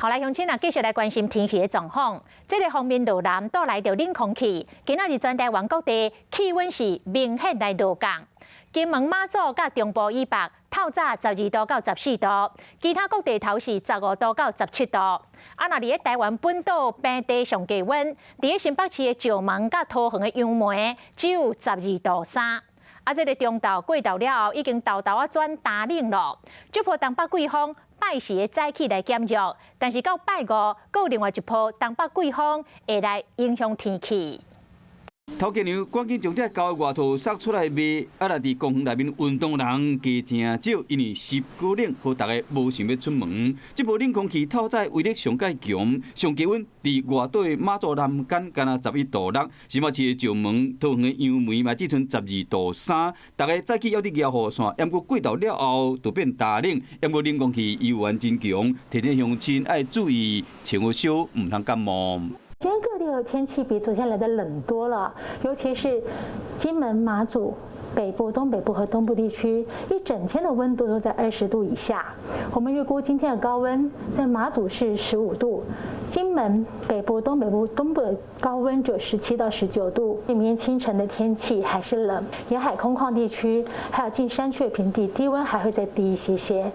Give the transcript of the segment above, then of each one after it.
好來，鄉親啊，繼續來關心天氣的狀況。這个鋒面落南帶來著冷空氣，今仔日全台灣各地氣溫是明顯來落降。金門馬祖佮中部以北透早12度到14度，其他各地頭是15度到17度。啊，若佇咧台灣本島平地上低溫，佇咧新北市的石門佮桃園的楊梅只有12度3。啊，這个中晝過晝了後，已經沓沓仔轉乾冷咯。這波東北季風拜四會早起來減弱，但是到拜五，閣有另外一波東北季風會來影響天氣。頭家娘趕緊將這狗的外套捒出來賣，啊！若佇公園內面運動人加誠少，因為濕閣冷，予逐家無想欲出門。這波冷空氣透早威力上蓋強，上低溫佇外島的馬祖南竿干焦11度6，新北市的石門、桃園的楊梅嘛只賰12度3。逐家早起猶佇舉雨傘，毋過過晝了後就變乾冷，毋過冷空氣依然真強，提醒鄉親愛注意穿好少，毋通感冒。今天各地的天氣比昨天來得冷多了，尤其是金門、馬祖北部、東北部和東部地區，一整天的溫度都在20度以下。我們預估今天的高溫在馬祖是15度，金門北部、東北部、東部的高溫就17到19度。明天清晨的天氣還是冷，沿海空曠地區還有近山區的平地，低溫還會再低一些些。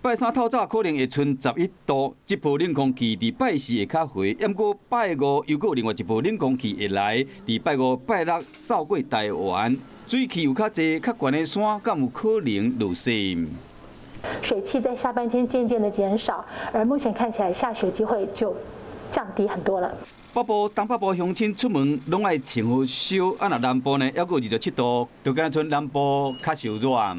拜三透早可能會賰11度，這波冷空氣佇拜四會較回，毋過拜五又閣有另外一波冷空氣會來，佇拜五、拜六掃過台灣，水汽有較濟、較懸的山，敢有可能落雪？水汽在下半天漸漸的減少，而目前看起來下雪機會就降低很多了。北部、東北部鄉親出門攏愛穿好少，啊，若南部呢，猶閣27度，就敢若賰南部較受熱。